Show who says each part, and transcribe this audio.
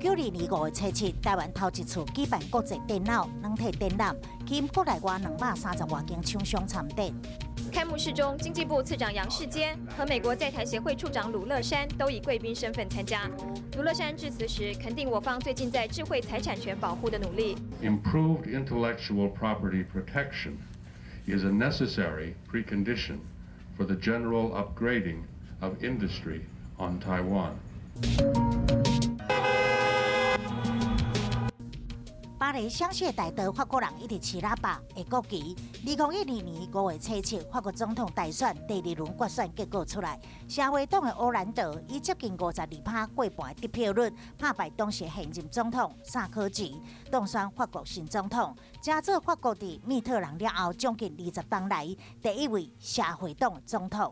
Speaker 1: 1992年5月初7，台灣頭一次舉辦國際電腦軟體展覽，吸引國內外230外間廠商參展。
Speaker 2: 開幕式中，經濟部次長楊世堅和美國在台協會處長魯樂山都以貴賓身份參加。魯樂山致辭時，肯定我方最近在智慧財產權保護的努力。
Speaker 3: Improved intellectual property protection is a necessary precondition for the general upgrading of industry on Taiwan.
Speaker 1: 巴黎香榭大道法國人一直吹喇叭的國旗。2012年5月初7，法國總統大選第二輪決選結果出來，社會黨的奧蘭德以接近52趴過半的得票率，拍敗當時現任總統薩科齊，當選法國新總統，成做法國佇密特朗了後將近20冬來第一位社會黨總統。